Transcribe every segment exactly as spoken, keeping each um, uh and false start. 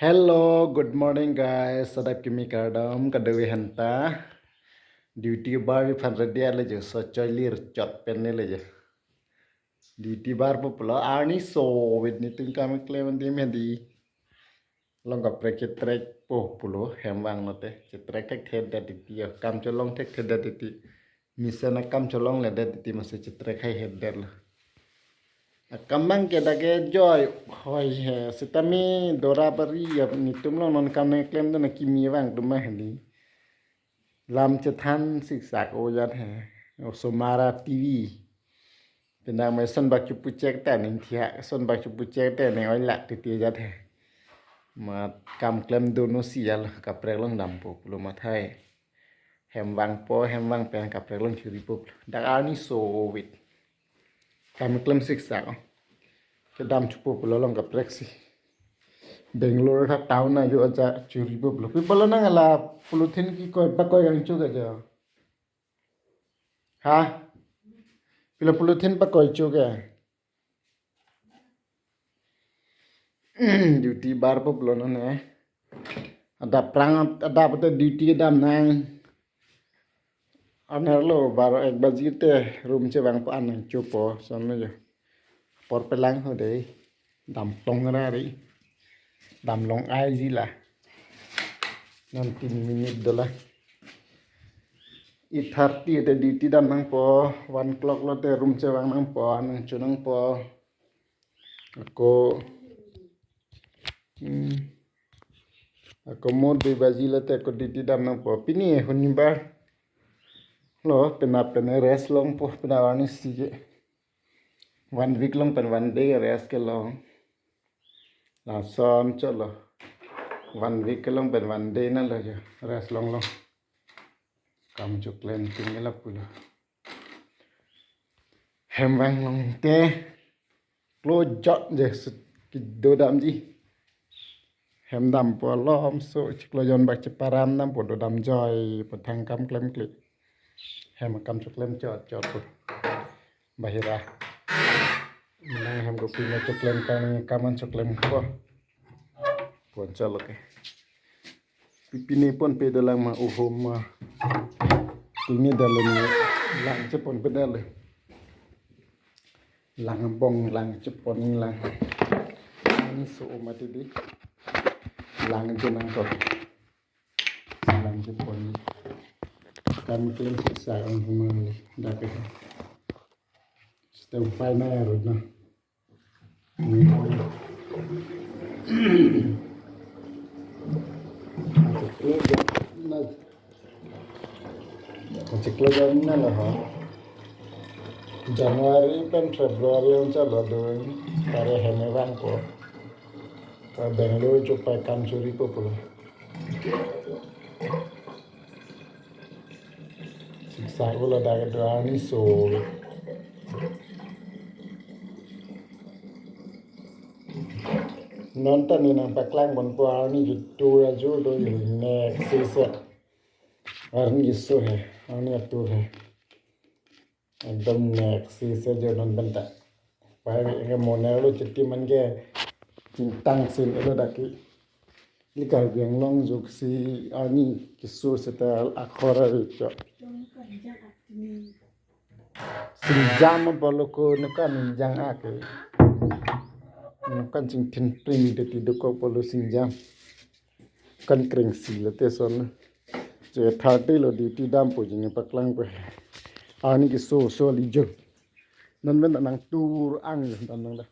Hello, good morning guys. Adap kimi kardom, kadokave aphanta. Duty bar aphan ready ale jo, so choilir chot pen le jo. Duty bar po pulo, arni sovit netum kam keklem adim hedi. Long kaprek chetrek po pulo, hem vanglote. Chetrek thekthedet titi yo, kam cholong thekthedet titi. Mesen akam cholongledet titi masi chetrek haihedetlo. Akam abang ke dak ke joi hoi he, sitame dora bari ya netum long non kam nangklemdun akimi vang atum ma hedi. Lam chethan siksak ojat he. Osomar a T V. Penang mai sonbak chupu chek ta ning thia, sonbak chupu chek ta ning oilak titi jat he. Mat kam klemdunsi al kaprek long dampo pulo mathai. Hem vangpo, hem vang pen kaprek long churipo pulo. Dak arni sovit. Kam klem siksak o. Kedam chupo pulo long kaprek si. Bangalore ta town ajo aja churipo pulo. Pi pulo nang ala polythene kikoi pakoi kangcho ke jo. Ha? Pilo polythene pakoi cho ke. Duty bar po pulo non he. Adap prang, adap te duty kedam nang. Anerlo baro ek baji te room chevangpo an nangchopo, sonlo jo. Apor pelang ho dei. Dam tong ra ri. Dam long ai ji la. Non tin minute dolang. Eight thirty te duty dam nangpo, one o'clock lote room chevang nangpo, an nangcho nangpo. Ako, hmm, ako mo dui baji lote ako duty dam nangpo. Pini hunibar lo, penap pen rest longpo, penap arni si ke. One week long pen one day rest kelong. Lason cholo. One week kelong pen one day na lo jo. Rest longlong. Kam choklem tinggal pulo. Hem vang longte. Klo jot je sut kedo damji. Hem dampo alom so chiklo jon bak cheparam dampo, dodam joipo, thang kam klemkle. Hem akam choklem chot chot po. Bahira. Nang hem kopi ma choklem kang, kam an choklem ko. Pon chalo ke. Pipine ponpe dolang ma, uhum ma. Tini dalo ni lang cheponpe dalo. Lang bong lang chepon lang. Arni so mati di. Lang je nangkok. Lang chepon. Kam klem siksak ang humang ni. Dak ke. Stem pai na ya rut na. Chiklo jam na lo ha. January pen February ang chalo dun. Pare hem vangpo. Ka Bangalore chupai kam churipo pulo. Siksak ulo dak do arni so. Non ta ne nangpaklang ponpo, arni ketur ajur do, next season. Arni keso he, arni atur he. Ekdom next season jo non pen ta. Pai ke moner lo chiti man ke chingtang sin elo dak ke. Ili Karbi Anglong juk si arni keso seta akhor ari cho. Singjam apotlo ko nukan ingjang ake. Nukan chingthin pring de ti dokok apotlo singjam. Kan krengsi lote son. Je thirty lo duty dampo je nangpaklangpo. Arni keso so li jo. Non pen ta nangtur ang jo dan nang da.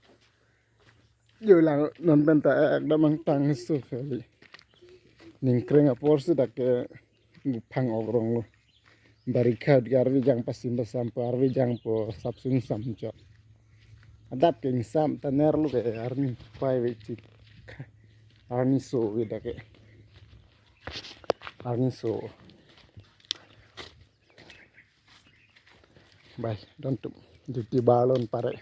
Jo lang non pen ta ekdam angtang so kali. Ningkreng apor si dak ke guphang ok rong lo. Barikha di arve jangpo, pasim pasampo, arve jangpo sapsung samcho. Adap ke ingsam ta nerlo ke arni pai ve chit. Arni so ve dak ke. Arni so. Bye, don tum. Duty bar along pare.